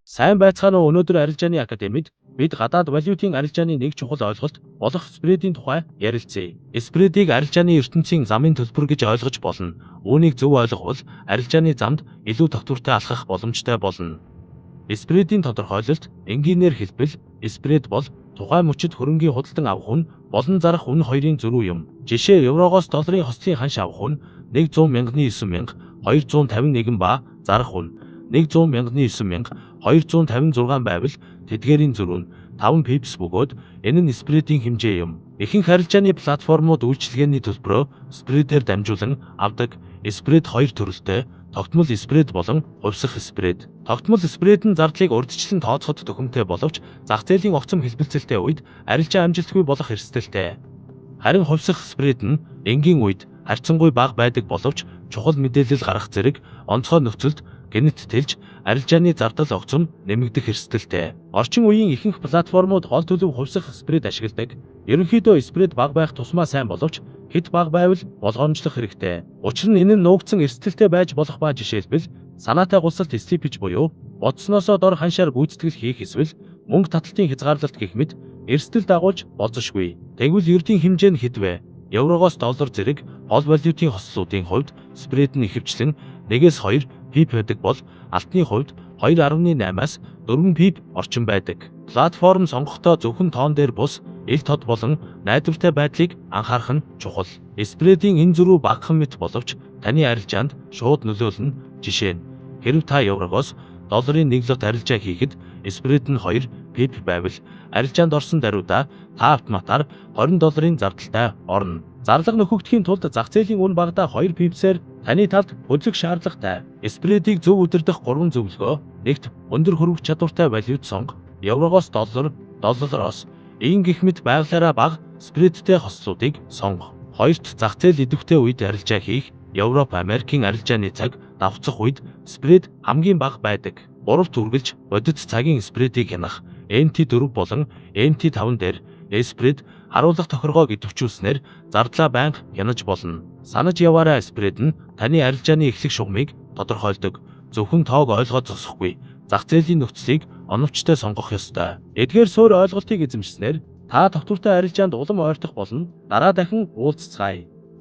Сайн байцгаана уу, өнөөдөр арилжааны академид бид гадаад валютын арилжааны нэг чухал ойлголт болох spread ийн тухай ярилцъя. Spread ийг арилжааны ертөнцийн замын төлбөр гэж ойлгож болно. Үүнийг зөв ойлговол арилжааны замд илүү тогтвортой алхах боломжтой болно. Spread ийн тодорхойлолт. Энгийнээр хэлбэл, spread бол тухайн мөчид хөрөнгийн худалдан авах үнэ болон зарах үнэ хоёрын зөрүү юм. Жишээ: еврогоос долларын хослолын ханш авах үнэ 100,009,251 ба зарах үнэ 100,009,256 байвал тэдгээрийн зөрүү нь 5 pips бөгөөд энэ нь spread ийн хэмжээ юм. Ихэнх арилжааны платформууд үйлчилгээний төлбөрөө spread ээр дамжуулан авдаг. Spread хоёр төрөлтэй: тогтмол spread болон хувьсах spread. Тогтмол spread нь зардлыг урьдчилан тооцоход төхөмтэй боловч зах зээлийн огцом хэлбэлзэлтэй үед арилжаа амжилтгүй болох эрсдэлтэй. Харин хувьсах spread нь энгийн үед харьцангуй бага байдаг боловч чухал мэдээлэл гарах зэрэг онцгой нөхцөлд гэнэт тэлж, арилжааны зардал огцом нэмэгдэх эрсдэлтэй. Орчин үеийн ихэнх платформууд гол төлөв хувьсах spread ашигладаг. Ерөнхийдөө spread бага байх тусмаа сайн боловч хэт бага байвал болгоомжлох хэрэгтэй. Учир нь энэ нь нуугдсан эрсдэлтэй байж болох ба жишээлбэл, санаатай гулсалт, slippage буюу бодсоноосоо дор ханшаар гүйцэтгэл хийх эсвэл мөнгө таталтын хязгаарлалт гэх мэт эрсдэл дагуулж болзошгүй. Тэгвэл ердийн хэмжээ нь хэд вэ? Еврогоос доллар зэрэг гол валютын хослолуудын хувьд spread нь ихэвчлэн 1-ээс 2 pip байдаг бол алтны хувьд 2.8-аас 4 pip орчим байдаг. Платформ сонгохдоо зөвхөн тоон дээр бус, ил тод болон найдвартай байдлыг анхаарах нь чухал. Spread ийн энэ зөрүү багахан мэт боловч таны арилжаанд шууд нөлөөлнө. Жишээ нь, хэрэв та еврогоос долларын 1 lot арилжаа хийхэд spread нь 2 pip байвал арилжаанд орсон даруйдаа та автоматар 20 долларын зардалтай орно. Зарлага нөхөгдөхийн тулд зах зээлийн үнэ багадаа 2 pips ээр таны талд хөдлөх шаардлагатай. Spread ийг зөв удирдах 3 зөвлөгөө. Нэгт, өндөр хөрвөх чадвартай валют сонго. Еврогоос доллар, доллароос ийн гэх мэт байглаараа бага spread тэй хослолуудыг сонго. Хоёрт, зах зээл идэвхтэй үед арилжаа хийх. Европ, Америкийн арилжааны цаг давхцах үед spread хамгийн бага байдаг. Гуравт, үргэлж бодит цагийн spread ийг хянах. MT4 болон MT5 дээр spread харуулах тохиргоог идэвхжүүлснээр зардлаа байнга хянаж болно. Санаж яваарай, spread нь таны арилжааны эхлэх шугамыг тодорхойлдог. Зөвхөн тоог ойлгоод зогсохгүй, зах зээлийн нөхцөлийг оновчтой сонгох ёстой. Эдгээр суурь ойлголтыг эзэмшсэнээр та тогтвортой арилжаанд улам ойртох болно. Дараа дахин уулзацгаая.